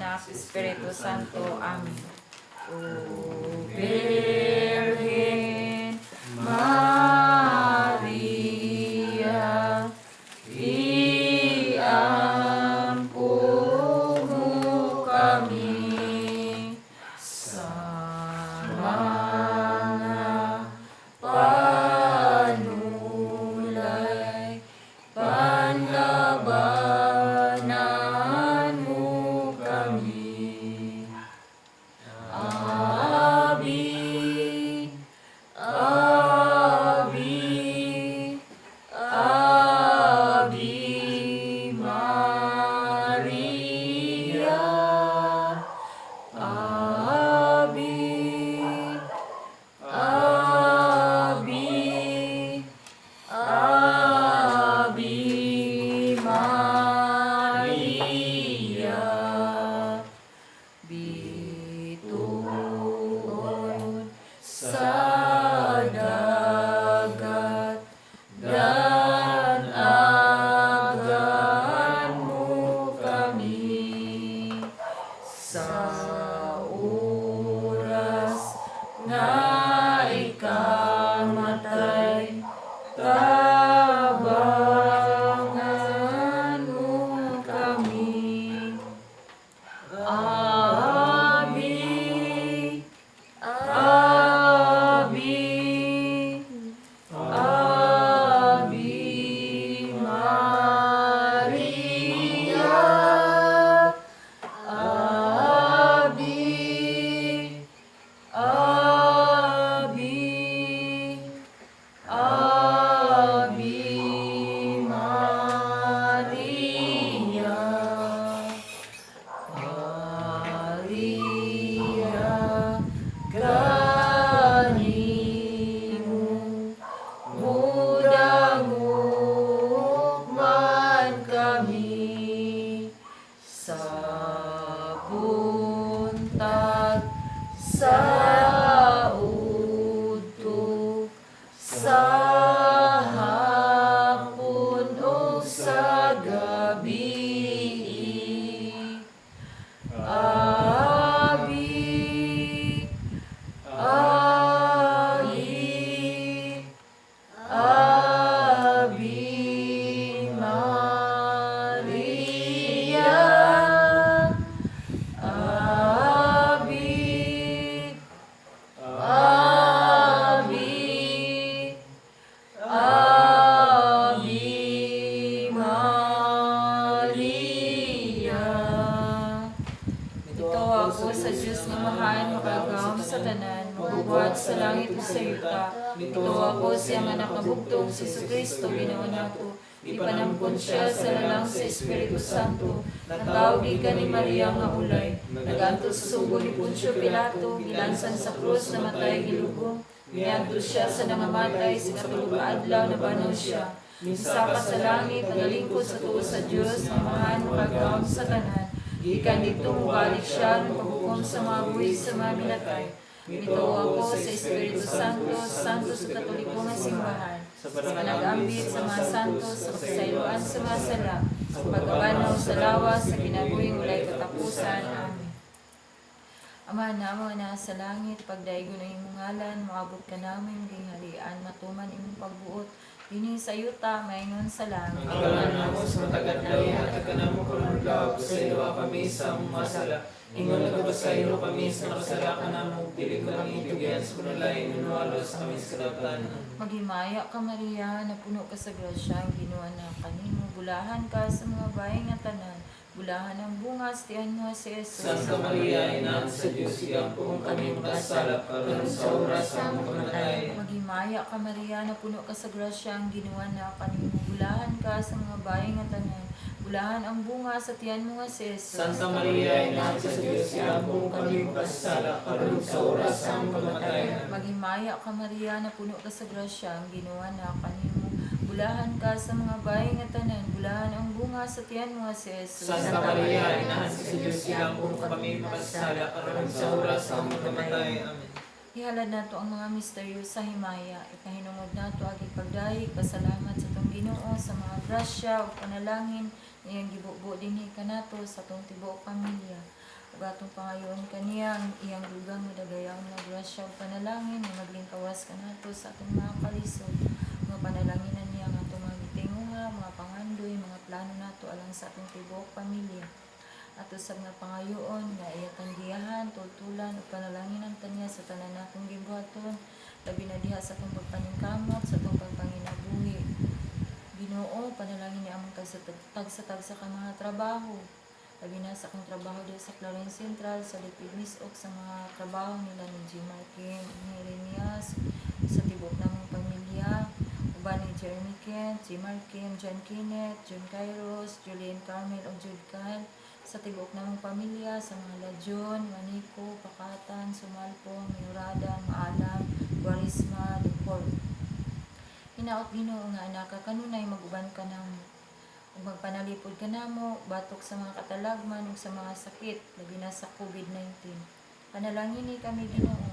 Anak, Espiritu Santo. Amen. O Birhen Maria, iampo mo kami sa mga panulay, panlabanan mo kami. Abi, Abi, Abi Maria, Abi, Abi, Abi Maria. Bituon sa dagat, dan-agan mo kami sa oras nga ikamatay, tabangan mo kami. Abi, Abi, Abi Maria, Abi, Abi, Abi Maria. Maria, kanimo mudangop man kami sa buntag, sa udto, sa hapon ug sa gabi. Abi, Abi, Abi Maria, Abi, Abi, Abi Maria. Mituo ako sa Diyos nga Amahan, makagagahom sa tanan, magbuhat sa langit ug sa yuta. Mituo ako sa iyang Anak nga bugtong, si Kristo, Ginoo nato. Gipanampon siya sa lalang sa Espiritu Santo. Natawo gikan ni Maria nga ulay. Nagantos sa sugo ni Poncio Pilato, gilansan sa krus, namatay, gilubong. Miadto siya sa nangamatay, sa ikatulo ka adlaw nabanhaw siya. Misaka sa langit, nagalingkod sa tuo sa Dios, Amahan, makagagahom sa tanan. Gikan didto mobalik siya aron paghukom sa mga buhi sa mga minatay. Mituo ako sa Espiritu Santo, Santo sa Katoliko nga simbahan, sa panag-ambit sa mga santos, sa kasayloan sa mga sala, sa pagkabanhaw sa lawas, sa kinabuhing walay katapusan. Amen. Ama namo nga naa sa langit, pagdaygon ang imong ngalan, moabot kanamo imong gingharian, matuman imong pagbuot dinhi sa yuta maingon sa langit. Ang kalan namo sa matag adlaw, ihatag kanamo karong adlaw, pasayloa kami sa among mga sala. Ingon nagapasaylo kami sa nakasala kanamo, dili kami tugyan sa panulay, alos kami sa kadautan. Maghimaya ka, Maria, napuno ka sa grasya, ang Ginoo naa kanimo, bulahan ka sa mga babae nga tanan, bulahan ang bunga sa tiyan mo si Jesus. Santa Maria, Inahan sa Diyos, iampo kami makasala, karon sa oras sa among kamatayon. Maghimaya ka, Maria, napuno ka sa grasya, ang Ginoo naa kanimo, bulahan ka sa mga babae nga tanan, bulahan ang bunga sa tiyan mo nga si Jesus. Santa Maria, Inahan sa Diyos, iampo kami makasala, karon sa oras sa among kamatayon. Maghimaya ka, Maria, napuno ka sa grasya, ang Ginoo naa kanimo, bulahan ka sa mga babae nga tanan, bulahan ang bunga sa tiyan mo nga si Jesus. Santa Maria, Inahan sa Diyos, iampo kami makasala, karon sa oras sa among kamatayon. Amen. Ihalad nato ang mga misteryo sa himaya. Ipahinungod nato ang pagdayeg, pasalamat sa atong Ginoo sa mga grasya ug panalangin iyang gibubo dinhi kanato sa atong tibuok pamilya. Ug atong pangayoon kaniya ang iyang dugang madagayaon nga grasya ug panalangin nga maglingkawas kanato sa atong mga kalisod. Nga panalanginan niya ang atong mga gitinguha, mga pangandoy, mga plano nato alang sa atong tibuok pamilya. Ato sab nga pangayoon nga iya tanggiyahan, tultulan ug panalanginan ta niya sa tanan natong gibuhaton, labi na diha sa atong pagpaningkamot, sa atong pagpanginabuhi. Ginoo, panalangin ni among tagsa-tagsa ka mga trabaho. Labi na sa akong trabaho diha sa Clarin Central, sa Lipid Misok, sa mga trabaho nila ni G. Markin, ni Renias, sa tibok namong pamilya, uban ni Jeremy Kent, G. Markin, John Kenneth, John Kairos, Julian Carmel, o Jude Kyle, sa tibok namong pamilya, sa mga Lajon, Manico, Pakatan, Sumalpong, Miurada, Maalam, Guarisma, Duport. Hinaot Ginoo nga anak ka kanunay maguban ka namo ug magpanalipod ka namo batok sa mga katalagman ug sa mga sakit labi na sa COVID-19. Panalangini kami Ginoo.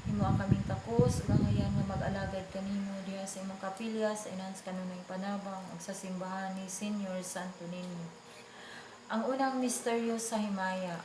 Himoa kaming takos ug angayan nga mag-alagad kanimo diha sa imong kapilya sa inans kanunay panabang ug sa simbahan ni Senior Santo Niño. Ang unang misteryo sa himaya.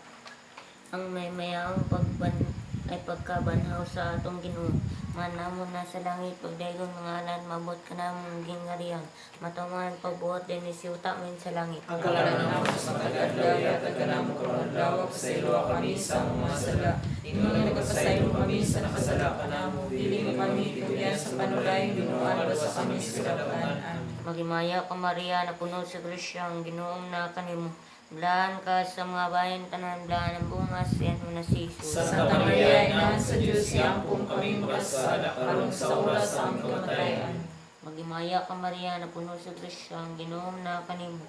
Ang may mayaong pagban ay pagkabanhaw sa atong Ginoo. Manamo na sa langit pagdaygon mga ngalan mabot ka namong gingharian. Matuman pagbuhat dinhi sa yuta men sa langit. Ang kalaran namo sa matag adlaw, ihatag kanamo karong adlaw, pasayloa kami sa among mga sala. Ingon nga nagapasaylo kami sa nakasala kanamo, dili mo kami itugyan sa panulay, Ginoo sa kami sa kadautan. Amen. Maghimaya ka Maria, napuno sa grasya ang Ginoong naa kanimo. Blaan ka sa mga bayan tanan, blaan ang bunga sa iyang na si Jesus. Santa Maria, Inahan sa Diyos, iampo kami makasala, karon sa oras sa aming kamatayan. Maghimaya ka Maria, napuno sa grasya ang Ginoong naa kanimo.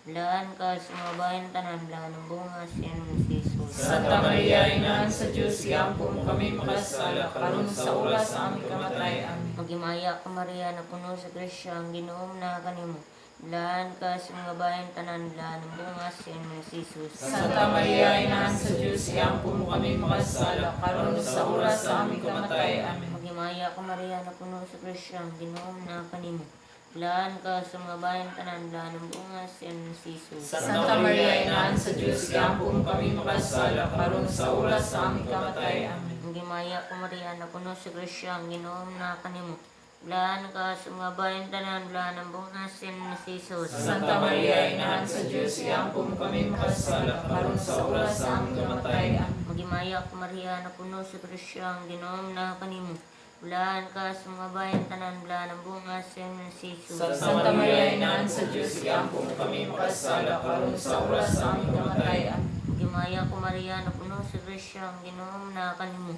Blaan ka sa mga bayan tanan, blaan ang bunga sa iyang na si Jesus. Santa Maria, Inahan sa Diyos, iampo kami makasala, karon sa oras sa aming kamatayan. Maghimaya ka Maria, napuno sa grasya ang Ginoong naa kanimo. Blaan ka sa mga bayan tanan, blaan ang bunga sa iyang na si Jesus. Santa Maria, Inahan sa Diyos, iampo mo kami makasala, karon sa oras sa aming kamatayan. Amen. Maghimaya ka Maria, napuno sa grasya ang Ginoong naa kanimo. Blaan ka sa mga bayan tanan, blaan ang bunga sa iyang na si Jesus. Santa Maria, Inahan sa Diyos, iampo mo kami makasala, karon sa oras sa aming kamatayan. Amen. Maghimaya ka Maria, napuno sa grasya ang Ginoong naa kanimo. Blaan ka sa mga bayan tanan, blaan ang bunga sa iyang na si Jesus. Santa Maria, Inahan sa Diyos, iampo mo kami makasala, karon sa oras sa aming kamatayan. Amen. Maghimaya ka Maria, napuno sa grasya ang Ginoong naa kanimo. Blaan ka sa mga bayan tanan, blaan ang bunga sa iyang na si Jesus. Santa Maria, Inahan sa Diyos, iampo mo kami makasala, karon sa oras sa aming kamatayan. Maghimaya ka Maria, napuno sa grasya ang Ginoong naa kanimo.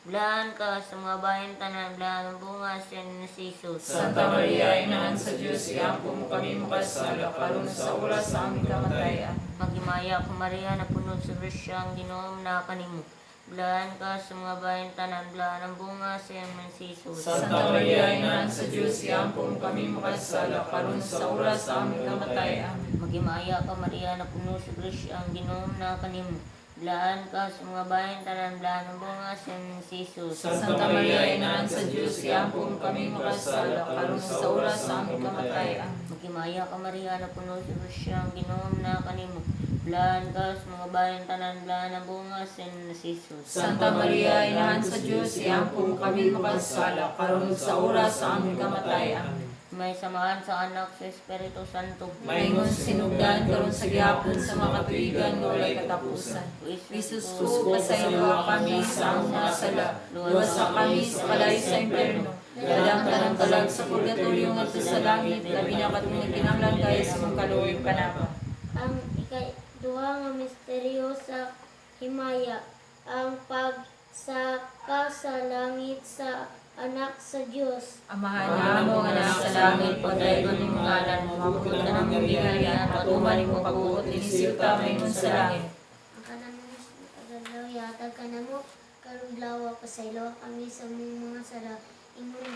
Blaan ka sa mga bayan tanan, blaan ang bunga sa iyang na si Jesus. Santa Maria, Inahan sa Diyos, iampo mo kami makasala, karon sa oras sa aming kamatayan. Maghimaya ka Maria, napuno sa grasya ang Ginoong naa kanimo. Blaan ka sa mga bayan tanan, blaan ang bunga sa iyang na si Jesus. Santa Maria, Inahan sa Diyos, iampo mo kami makasala, karon sa oras sa aming kamatayan. Amen. Maghimaya ka Maria, napuno sa grasya ang Ginoong naa kanimo. Blaan ka sa mga bayan tanan, blaan ang bunga sa iyang na si Jesus. Santa Maria, Inahan sa Diyos, iampo mo kami makasala, karon sa oras sa aming kamatayan. Amen. Maghimaya ka Maria, napuno sa grasya ang Ginoong naa kanimo. Blaan ka sa mga bayan tanan, blaan ang bunga sa iyang na si Jesus. Santa Maria, Inahan sa Diyos, iampo mo kami makasala, karon sa oras sa aming kamatayan. Amen. May samahan sa Anak sa Espiritu Santo. Maingon sinugdan karon sa gihapon sa mga katuigan nga walay katapusan. Jesus ko, pasayloa kami sa among mga sala. Luwasa kami sa kalayo sa impyerno. Dadang tanang kalag sa purgatorio ngadto sa langit, labi na katong nagkinahanglan kaayo sa imong kaluoy ug panabang. Ang ikaduha nga misteryo sa himaya, ang pagsaka sa langit sa anak sa Dios. Amahan namo nga naa sa langit, pagdaygon imong ngalan, moabot ka namong gingharian, matuman imong pagbuot dinhi sa yuta maingon sa langit. Ang kanamong adlaw ihatag kanamo karong adlaw, pasaylo kami sa among mga sala ingon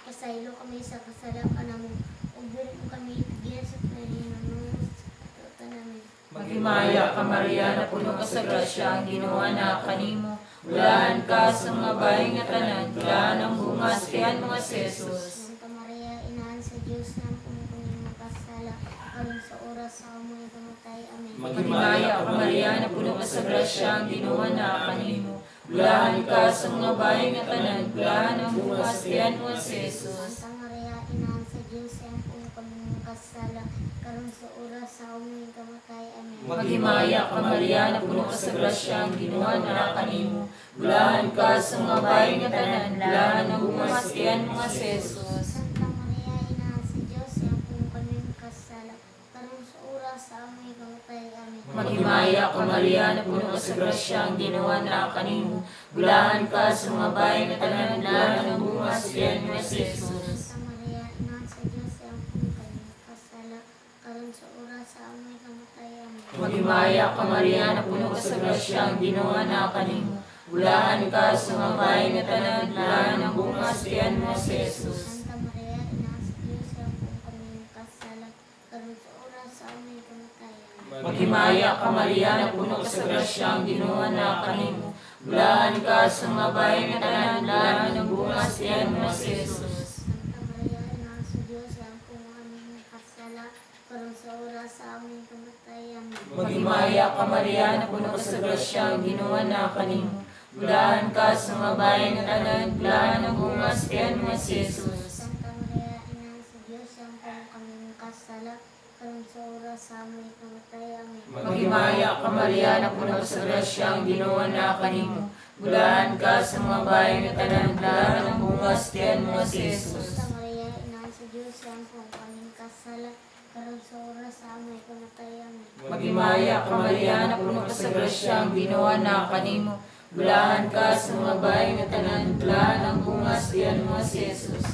pasaylo kami sa kasala kanamo ug dili mo kami itugyan sa panulay sa katutan namin. Maghimaya ka Maria, napuno ka sa grasya, ang Ginoo naa kanimo. Bulahan ka sa mga babae nga tanan, bulahan ang bunga sa tiyan mo nga si Jesus. Santa Maria, inahan sa Dios, ampo kami makasala karon sa oras sa among kamatay. Amen. Maghimaya ka, Maria, napuno ka sa grasya, ang Ginoo naa kanimo. Bulahan ka sa mga babae nga tanan, bulahan ang bunga sa tiyan mo si Jesus. Santa Maria, Inahan sa Diyos, ampo kami makasala, karon sa oras sa among kamatay. Amen. Maghimaya ka, Maria, napuno ka sa grasya, ang Ginoo naa kanimo. Bulahan ka sa mga babae nga tanan, bulahan ang bunga sa tiyan mo si Jesus. Santa Maria, Inahan sa Diyos, ampo kami makasala, karon sa oras sa among kamatay. Amen. Maghimaya ka, Maria, napuno ka sa grasya, ang Ginoo naa kanimo. Bulahan ka sa mga babae nga tanan, bulahan ang bunga sa tiyan mo si Jesus. Santa Maria, Inahan sa Diyos, ampo kami makasala, karon sa oras sa among kamatay. Amen. Maghimaya ka, Maria, napuno ka sa grasya, ang Ginoo naa kanimo. Bulahan ka sa mga babae nga tanan, bulahan ang bunga sa tiyan mo si Jesus. Santa Maria, Inahan sa Diyos, ampo kami makasala, karon sa oras sa among kamatay. Amen. Maghimaya ka, Maria, napuno ka sa grasya, ang Ginoo naa kanimo. Bulahan ka sa mga babae nga tanan, bulahan ang bunga sa tiyan mo si Jesus. Santa Maria, Inahan sa Diyos, ampo kami makasala, karon sa oras sa among kamatay. Amen. Maghimaya ka, Maria, napuno ka sa grasya, ang Ginoo naa kanimo. Bulahan ka sa mga babae nga tanan, bulahan ang bunga sa tiyan mo si Jesus. Santa Maria, Inahan sa Diyos, ampo kami makasala, karon sa oras sa among kamatay. Amen. Maghimaya ka, Maria, napuno ka sa grasya, ang Ginoo naa kanimo. Bulahan ka sa mga babae nga tanan, bulahan ang bunga sa tiyan mo si Jesus. Santa Maria, Inahan sa Diyos, ampo kami makasala, karon sa oras sa among kamatay. Amen. Maghimaya ka, Maria, napuno ka sa grasya, ang Ginoo naa kanimo. Bulahan ka sa mga babae nga tanan, bulahan ang bunga sa tiyan mo si Jesus.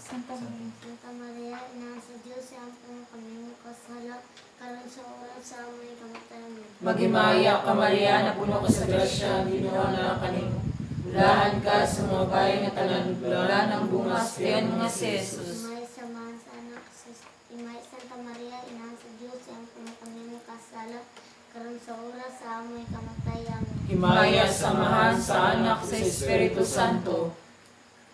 Santa Maria. Santa Maria, Inahan sa Diyos, ampo kami makasala, karon sa oras sa among kamatay. Amen. Maghimaya ka, Maria, napuno ka sa grasya, ang Ginoo naa kanimo. Bulahan ka sa mga babae nga tanan, bulahan ang bunga sa tiyan mo si Jesus. Imay samahan sa anak sa Imay Santa Maria, Inahan sa Diyos, ampo kami makasala, karon sa oras sa among kamatay. Amen. Himaya samahan sa Anak sa Espiritu Santo.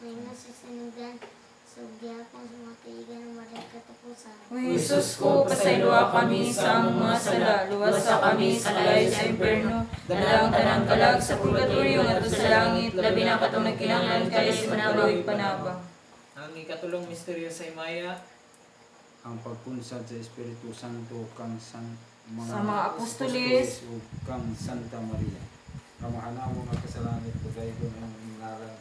Ngayon sa sinugdan, sa gyapon sa mga kaigan ng Maria katapusan. O Jesus ko, pasayloa kami sa among mga sala, luwasa kami sa kalayo sa impyerno, dala ang tanang kalag sa purgatorio ngadto sa langit, labi na katong nagkinahanglan kaayo sa imong kaluoy panabang. Ang ikatulong misteryo sa himaya, Ang pagpunsad sa Espiritu Santo kang san, mga, Sa mga apostoles. ug kang Santa Maria. Amahan namo nga kasalangit, pagaygon ang imong ngalan,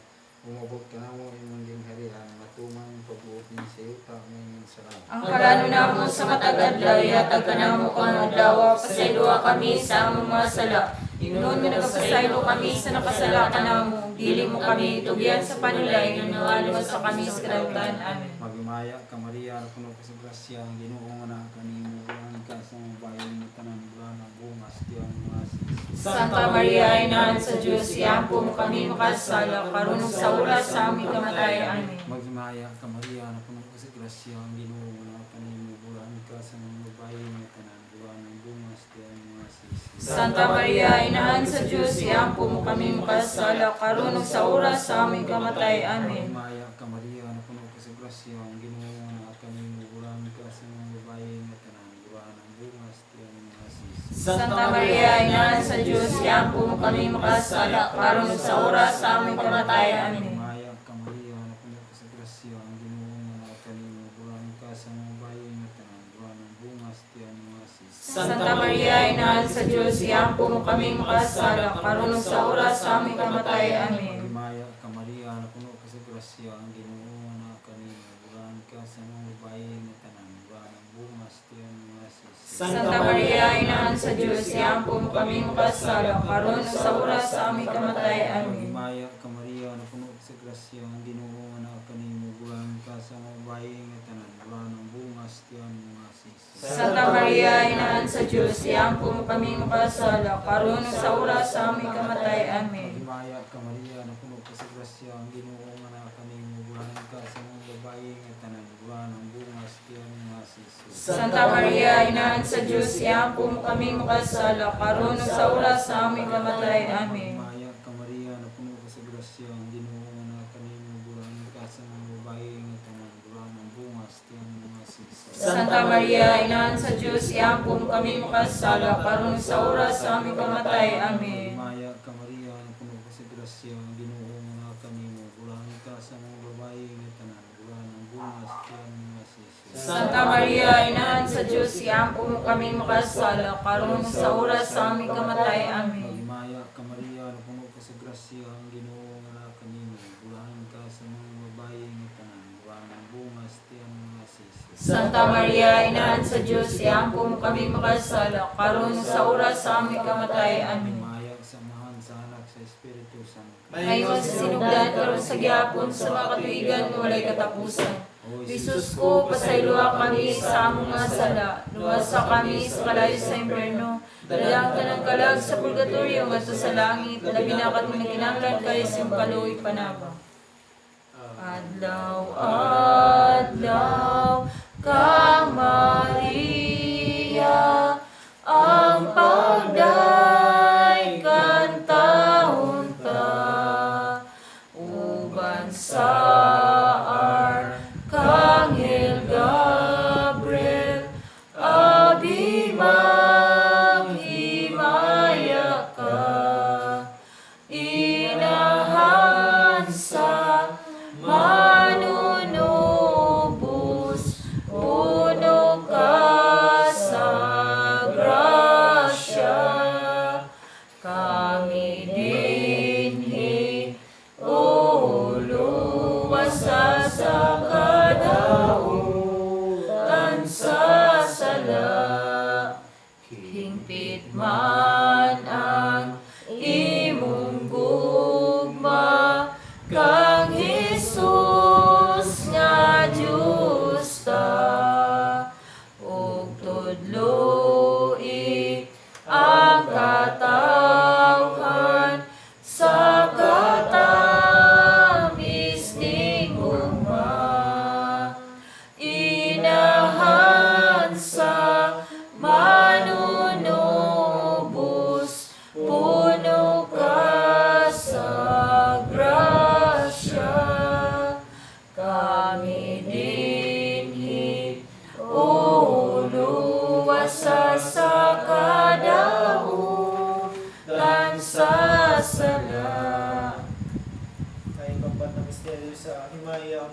umabot ka namo imong gingharian, matuman ang pagbuot ni sa yuta ngayon sa langit. Ang kalano namo sa matag adlaw, ihatag kanamo karong adlaw, pasayloa kami sa among mga sala. Ingon nga nagapasaylo kami sa nakasala kanamo, dili mo kami tugyan sa panulay, nga sa kami sa kalautan. Amen. Maghimaya ka Maria, puno ka sa grasya, ang Ginoo nga naa kanimo, bulahan ka sa mga babae nga tanan, bulahan ang bunga sa tiyang mga si Jesus. Santa Maria, Inahan sa Diyos, iampo mo kami makasala, karon ug sa oras sa aming kamatayan. Amen. Maghimaya ka Maria, puno ka sa grasya, ang Ginoo nga naa kanimo, bulahan ka sa mga babae nga tanan, bulahan ang bunga sa tiyang mga si Jesus. Santa Maria, Inahan sa Diyos, iampo mo kami makasala, karon ug sa oras sa aming kamatayan. Amen. Maghimaya ka Maria, puno ka sa grasya, ang Ginoo nga naa kanimo, bulahan ka sa mga babae nga tanan, bulahan ang bunga sa tiyang mga si Jesus. Santa Maria, Inahan sa Diyos, iampo mo kami makasala, karon ug sa oras sa aming kamatayan. Amen. Maghimaya ka Maria, puno ka sa grasya, ang Ginoo nga naa kanimo, bulahan ka sa mga babae nga tanan, bulahan ang bunga sa tiyang mga si Jesus. Santa Maria, Inahan sa Diyos, iampo mo kami makasala, karon ug sa oras sa aming kamatayan. Amen. Maghimaya ka Maria, puno ka sa grasya, ang Ginoo nga naa kanimo, bulahan ka sa mga babae nga tanan, bulahan ang bunga sa tiyang mga si Jesus. Santa Maria, Inahan sa Diyos, iampo mo kami makasala, karon ug sa oras sa aming kamatayan. Amen. Maghimaya ka Maria, puno ka sa grasya, ang Ginoo nga naa kanimo, bulahan ka sa mga babae nga tanan, bulahan ang bunga sa tiyang mga si Jesus. Santa Maria, Inahan sa Diyos, iampo mo kami makasala, karon ug sa oras sa aming kamatayan. Amen. Maghimaya ka Maria, puno ka sa grasya, ang Ginoo nga naa kanimo, bulahan ka sa mga babae nga tanan, bulahan ang bunga sa tiyang mga si Jesus. Santa Maria, Inahan sa Diyos, iampo mo kami makasala, karon ug sa oras sa aming kamatayan. Amen. Maghimaya ka Maria, puno ka sa grasya, ang Ginoo nga naa kanimo, bulahan ka sa mga babae nga tanan, bulahan ang bunga sa tiyang mga si Jesus. Santa Maria, Inahan sa Dios, iampo mo kami makasala, karon sa oras sa aming kamatay. Amen. Himaya ka Maria, napuno ka sa grasya, ang Ginoo nga naa kanimo, bulahan ka sa mga babayi nga tanan, bulahan ang bunga sa tiyan nga si Jesus. Santa Maria, Inahan sa Dios, iampo mo kami makasala, karon sa oras sa aming kamatay. Amen. Maghimaya ka Maria, napuno ka sa grasya, ang Ginoo nga naa kanimo, bulahan ka sa mga babayi nga tanan, bulahan ang bunga sa tiyan nga si Jesus. Santa Maria, Inahan sa Dios, iampo mo kami makasala, karon sa oras sa aming kamatay. Amen. Himaya sa Amahan, sa Anak, sa Espiritu Santo. Ngayon sa sinugdan, karon sa gihapon, sa mga katuigan, nga walay katapusan. O Jesus ko, pasayloa kami sa among mga sala, luwasa kami sa kalayo sa impyerno, dalang ka ng kalag sa purgatorio ngadto sa langit, labi na katong naginanglan kay sa imong kaluoy panabang. Adlaw, adlaw, ka Maria, ang pagday kantahon ta, uban sa Arkanghel Gabriel, abi maghimaya ka. Inahan sa manunubos, puno ka sa grasya. Kami dinhi, uluwasa sa kadautan sa sala. Hingpit man ang imong gugma kang Hesus nga Diyos ta, ug tudloi ang katawhan sa katamis ning gugma. Inahan sa manunubos, puno ka sa grasya. Kami dinhi, uluwasa sa kadautan sa sala. Ay pampat na misteryo sa himaya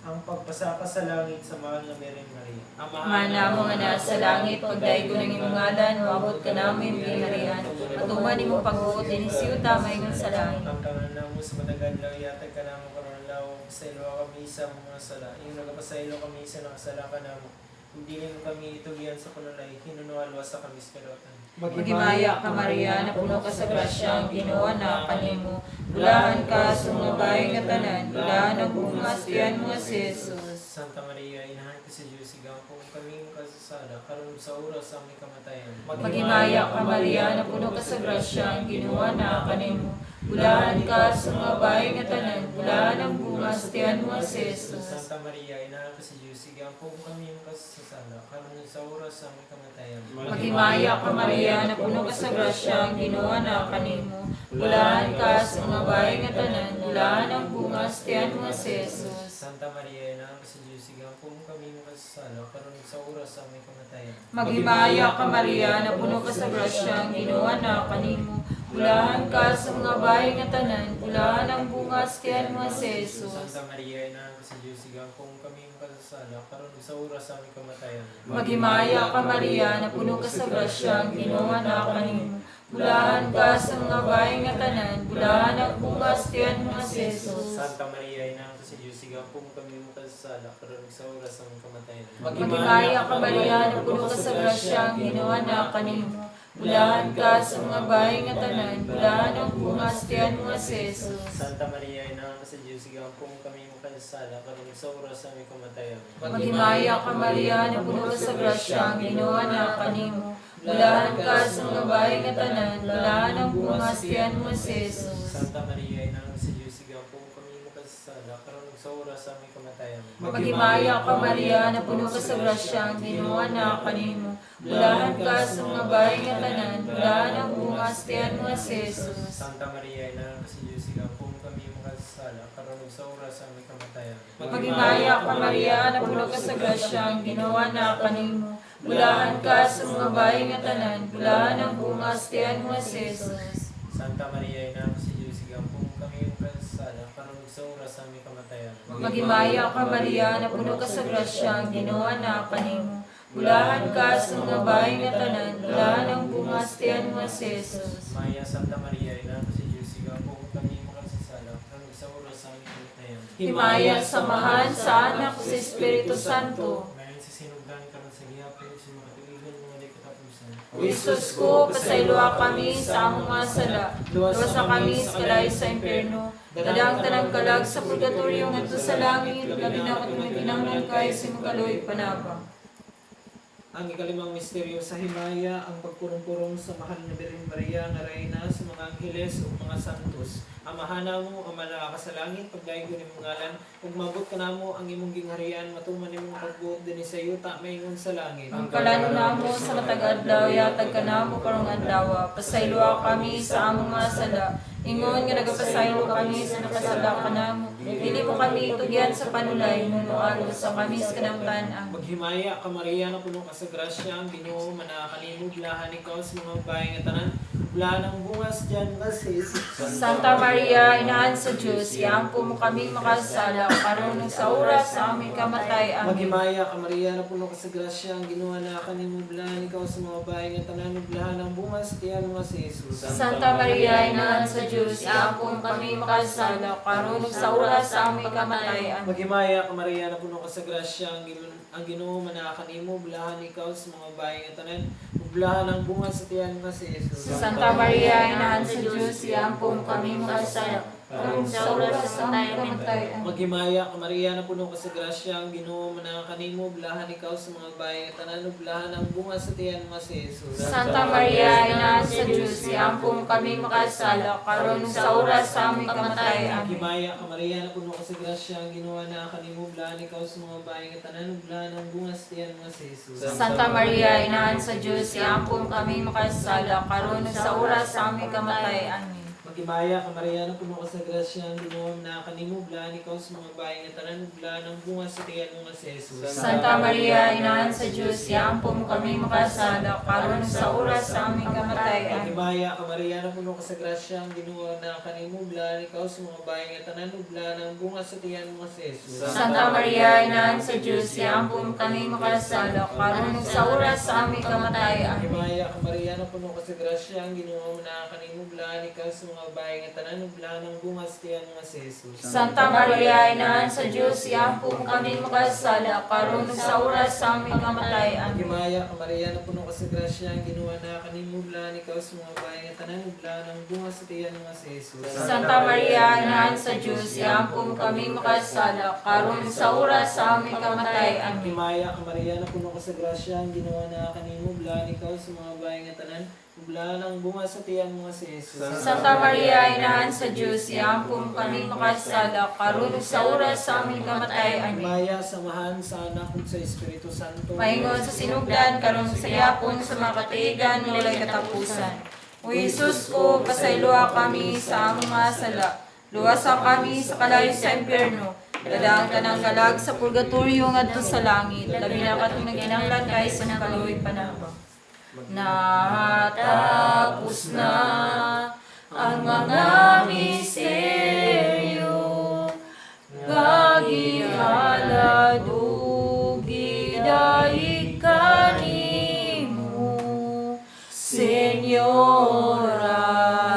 ang pagpasaka sa langit sa mahal na Mary Maria. Mana mo nga nasa langit, pagdaigo ng imong ngalan, moabot ka namo imong gingharian. Matuman imong pagbuot dinhi sa yuta maingon sa langit. Ang tangan namo sa matagal lang yatag ka namo karon law sa ilo kami sa mga sala. Iyong nagapasaylo kami sa nakasala ka namo. Ug dili mo kami itugyan sa kunulay, hinunuhalwa sa kami sa kalautan. Maghimaya ka Maria, napuno ka sa grasya, ang Ginoo na kanimo. Bulahan ka sa mga bahay nga tanan, bulahan ang bunga sa tiyan mo si Jesus. Santa Maria, inahan ka sa Diyos, sigaw po kami makasasala, karon sa oras sa aming kamatayan. Maghimaya ka Maria, napuno ka sa grasya, ang Ginoo na kanimo. Bulahan ka sa mga bahay nga tanan, bulahan ang bunga sa tiyan mo si Jesus. Santa Maria, inahan ka sa Diyos, sigaw po kami makasasala, karon sa oras sa aming kamatayan. Maghimaya ka Maria, napuno ka sa grasya, ang Ginoo na kanimo. Bulahan ka sa mga bahay nga tanan, bulahan ang bunga sa tiyan mo si Jesus. Santa Maria, inahan ka sa Diyos, sigaw po kami makasasala, karon sa oras sa aming kamatayan. Maghimaya ka Maria, napuno ka sa grasya, ang Ginoo na kanimo. Bulahan ka sa mga bahay nga tanan, bulahan ang bunga sa tiyan mo si Jesus. Santa Maria, inahan ka sa Diyos, sigaw po kami makasasala, karon sa oras sa aming kamatayan. Maghimaya ka Maria, napuno ka sa grasya, ang Ginoo na kanimo. Bulahan ka sa mga bahay nga tanan, bulahan ang bunga sa tiyan mo si Jesus. Santa Maria, inahan ka sa Diyos, sigaw po kami makasasala, karon sa oras sa aming kamatayan. Maghimaya ka Maria, napuno ka sa grasya, ang Ginoo na kanimo. Bulahan ka sa mga bahay nga tanan, bulahan ang bunga sa tiyan mo si Jesus. Santa Maria, inahan ka sa Diyos, sigaw po kami makasasala, karon sa oras sa aming kamatayan. Maghimaya ka Maria, napuno ka sa grasya, ang Ginoo na kanimo. Bulahan ka sa mga bahay nga tanan, bulahan ang bunga sa tiyan mo si Jesus. Santa Maria, inahan ka sa Diyos, sigaw po kami makasasala, karon sa oras sa aming kamatayan. Maghimaya ka Maria, napuno ka sa grasya, ang Ginoo na kanimo. Bulahan ka sa mga bahay nga tanan, Bulahan ang bunga sa tiyan mo nga si Jesus. Santa Maria, Ina sa Diyos, igampo mo kami makasasala, karon ug sa oras sa aming kamatayan. Maghimaya ka Maria, napuno ka sa grasya, ang Ginoo naa kanimo. Bulahan ka sa mga bayi nga tanan, bulahan ang bunga sa tiyan mo nga si Jesus. Santa Maria, Ina sa Diyos, igampo mo kami makasasala, karon ug sa oras sa aming kamatayan. Maghimaya ka Maria, napuno ka sa grasya, ang Ginoo naa kanimo. Bulahan ka sa mga bayi nga tanan, bulahan ang bunga sa tiyan mo nga si Jesus. Maya Santa Maria, Ina sa Diyos, igampo mo kami makasasala, karon ug sa oras sa aming kamatayan. Himaya samahan sa Anak sa Espiritu Santo. Mayon sa sinugdan karon sa gihapon sa mga katuigan mga di katapusan. O Jesus ko, pasayloa kami sa among mga sala. Luwasa kami sa kalayo sa impyerno. Dadang tanang kalag sa purgatorio ngadto sa langit, labi na katong nagkinahanglan kaayo sa imong kaluoy panabang. Ang ikalimang misteryo sa himaya, ang pagpurong-purong sa mahal na Birhen Maria nga reyna sa mga angheles ug mga santos. Amahan namo, Ama naa ka sa langit, pagdaygon imong ngalan, ug mabot kanamo ang imong gingharian, matuman imong pagbuot dinhi sa yuta maingon sa langit. Ang kalano namo sa matag adlaw, yatag kanamo karong adlaw. Pasayloa kami sa among mga sala. Ingon nga nagapasaylo kami sa nakasala kanamo. Dili mo kami itugyan sa panulay, ngunua sa kami sa kanamtan. Amen. Maghimaya ka Maria, na puno ka sa grasya, ang Ginoo manaa kanimo, bulahan ikaw sa mga babae nga tanan, bulahan ang bungas diyan nga si Jesus. Santa Maria, inahan sa Diyos, iampo mo kaming makasala, karon ug sa oras sa aming kamatay. Amen. Maghimaya ka Maria, na puno ka sa grasya, ang Ginoo naa kanimo, bulahan ikaw sa mga babae nga tanan, bulahan ang bungas diyan nga si Jesus. Santa Maria, inahan sa Diyos, iampo mo kami makasala, karon ug sa oras sa aming kamatay. Amen. Maghimaya ka Maria, na puno ka sa grasya, ang Ginoo manaa kanimo, bulahan ikaw sa mga babae nga tanan, bulahan ang bunga sa tiyan nga si Jesus. Santa Maria, inahan sa Diyos, iampo mo kami makasala, karon ug sa oras sa aming kamatay. Amen. Maghimaya ka Maria, na puno ka sa grasya, ang Ginoo manaa kanimo, bulahan ikaw sa mga babae nga tanan, bulahan ang bunga sa tiyan nga si Jesus. Santa Maria, inahan sa Diyos, iampo mo kami makasala, karon ug sa oras sa aming kamatay. Amen. Maghimaya ka Maria, na puno ka sa grasya, ang Ginoo naa kanimo, bulahan ikaw sa mga babae nga tanan, bulahan ang bunga sa tiyan nga si Jesus. Santa Maria, inahan sa Diyos, iampo mo kami makasala, karon ug sa oras sa aming kamatay. Amen. Maghimaya ka Maria, na puno ka sa grasya, ang Ginoo naa kanimo, bulahan ikaw sa mga babae nga tanan, bulahan ang bunga sa tiyan nga si Jesus. Santa Maria, inahan sa Diyos, iampo mo kami makasala, karon ug sa oras sa aming kamatay. Amen. Maghimaya ka Maria, na puno ka sa grasya, ang Ginoo naa kanimo, bulahan ikaw sa mga babae nga tanan, bulahan ang bunga sa tiyan nga si Jesus. Santa Maria, inahan sa Diyos, iampo mo kami makasala, karon ug sa oras sa aming kamatay. Amen. Maghimaya ka Maria, na puno ka sa grasya, ang Ginoo naa kanimo, bulahan ikaw sa mga babae nga tanan, bulahan ang bunga sa tiyan nga si Jesus. Santa Maria, inahan sa Diyos, iampo mo kami makasala, karon ug sa oras sa aming kamatay. Amen. Maghimaya ka Maria, na puno ka sa grasya, ang Ginoo naa kanimo, bulahan ikaw sa mga babae nga tanan, bulahan ang bunga sa tiyan nga si Jesus. Santa Maria, inahan sa Diyos, iampo mo kami makasala, karon ug sa oras sa aming kamatay. Amen. Maghimaya ka Maria, na puno ka sa grasya, ang Ginoo naa kanimo, bulahan ikaw sa mga babae nga tanan, bulahan ang bunga sa tiyan nga si Jesus. Santa Maria, inahan sa Diyos, iampo mo kami makasala, karon ug sa oras sa aming kamatay. Amen. Himaya, samahan sa Anak ug sa Espiritu Santo. Maingon sa sinugdan, karon sa yapon, sa mga katigan, walay katapusan. O Jesus ko, pasayloa kami sa among mga sala. Luwasa kami sa kalayo sa impyerno. Dala ang tanang kalag sa purgatorio ngadto sa langit. Labi na katong nagkinahanglan kay sa kaluoy panabang. Natapos na ang mga misteryo nga gihalad ug gidaig kanimo, Senyora,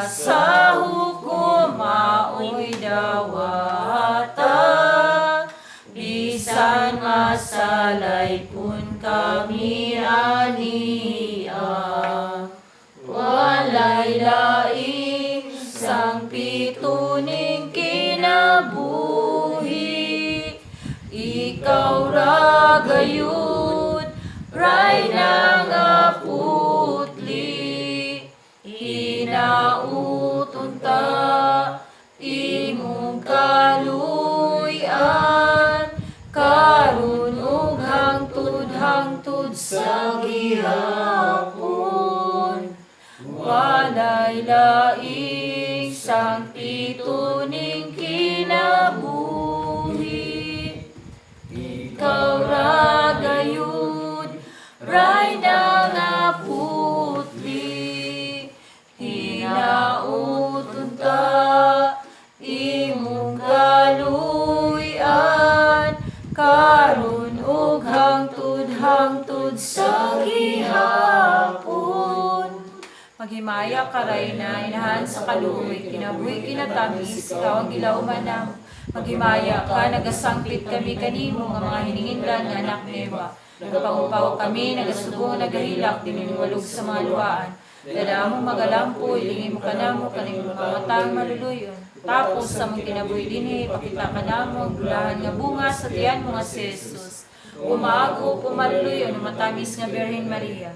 sa hukom mao'y dawata, bisan masalay kun kami ania, walay laing sangpituning kinabuhi, ikaw ra gayud, Rayna nga putli, hinauton ta imong kaluy-an, karon ug hangtod hangtod sa gihapon. Walay laing sangpito ning kinabuhi. Ikaw ra gayud, Rayna nga putli, hinauton ta imong kaluy-an, karon ug hangtod-hangtod sa gihapon. Maghimaya ka, Rayna, inahan sa kaluoy, kinabuhi kinatamis, ikaw ang gilauman namo. Maghimaya ka, nagasangpit kami kanimo nga mga hininginlan nga anak ni Eva. Nagapangupaw kami, nagasubong, nagahilak, dininiwalog sa mga luwaan. Dala mo magalampo, ilingin mo kanamo, kaning mga matang maluluyon. Tapos sa mong kinabuhi dinhi, pakita kanamo ang bulahan nga bunga sa tiyan mo nga si Jesus. Umago, pumaluluyon, matamis nga Birhen Maria.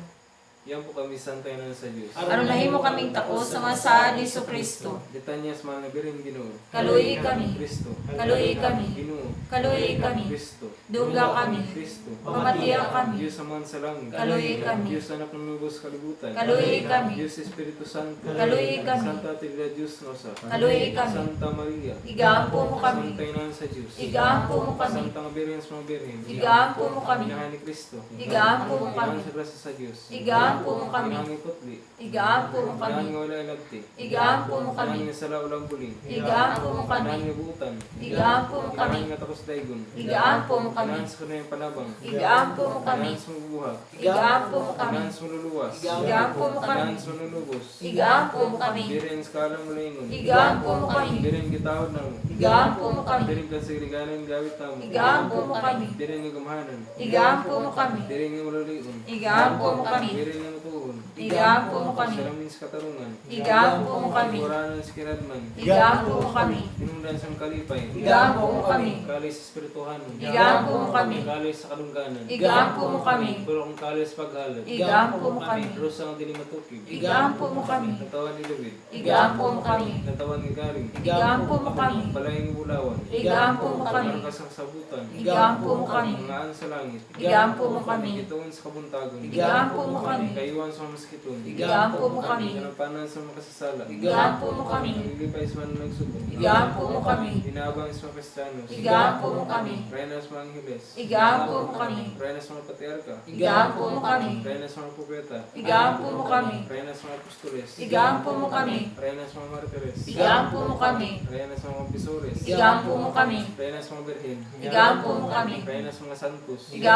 Yan po kami santay na sa Diyos. Aron nahimo kaming takos sa mga saad ni Kristo. Litanyas, mahal na Birhen Ginoo. Kaluoyi kami. Kristo. Kaluoyi kami. Ginoo. Kaluoyi kami. Kristo. Duga kami. Kristo. Pamatiya kami. Diyos Amahan sa langit. Kaluoyi kami. Diyos Anak ng Lubos kalibutan. Kaluoyi kami. Diyos Espiritu Santo. Kaluoyi kami. Santa Trinidad Diyos Nosa. Kaluoyi kami. Santa Maria. Igaampo mo kami. Santa Inahan sa Diyos. Igaampo mo kami. Santa nga Birhen sa mga Birhen. Igaampo mo kami. Inahan ni Kristo. Igaampo mo kami. Inahan sa grasya sa Diyos. Igaampo mo kami. Inahan ni Putli. Igaampo mo kami. Inahan nga wala ilagti. Igaampo mo kami. Inahan nga sala walang buling. Igaampo mo kami. Inahan nga buutan. Igaampo mo kami. Inahan nga takos daygon. Igaampo mo kami. Inahan sa kanayang panabang. Igaampo mo kami. Inahan sa mabubuhat. Igaampo mo kami. Inahan sa maluluwas. Igaampo mo kami. Inahan sa manunubos. Igaampo mo kami. Birin sa kalam mulaingon. Igaampo mo kami. Birin gitahod namo. Igaampo mo kami. Birin kasigriganan gawit namo. Igaampo mo kami. Birin nga gamhanan. Igaampo mo kami. Birin nga maluluyon. Igaampo mo kami. Birin nga matuon. Igaampo mo kami. Salamin sa katarungan. Igaampo mo kami. Kuranan sa kiradman. Igaampo mo kami. Tinungdan sa kalipay. Igaampo mo kami. Kalay sa espirituhanon. Igaampo mo kami. Kalay sa kadungganan. Igaampo mo kami. Pero kung kalay sa paghalad. Igaampo mo kami. Rosa ang dili matukig. Igaampo mo kami. Natawan ni David. Igaampo mo kami. Natawan ni Garing. Igaampo mo kami. Palayang bulawan. Igaampo mo kami. Markas ang sabutan. Igaampo mo kami. Mangaan sa langit. Igaampo mo kami. Gituon sa kabuntagon. Igaampo mo kami. Kayuan sa maskiton. Igaampo mo kami. Kanampanan sa makasasala. Igaampo mo kami. Naglipay sa mga nagsubo. Igaampo mo kami. Inaabang sa mga Kristiyanos. Igaampo mo kami. Reyna sa mga Angheles. Igaampo mo kami. Reyna sa mga Patriarka. Igaampo mo kami. Reyna sa mga Propeta. Igaampo mo kami. Reyna sa mga Apostoles. Igaampo mo kami. Reyna sa mga Martires. Igaampo mo kami. Reyna sa mga Confesores. Igaampo mo kami. Reyna sa mga Birhen. Igaampo mo kami. Reyna sa mga Santos. Igaampo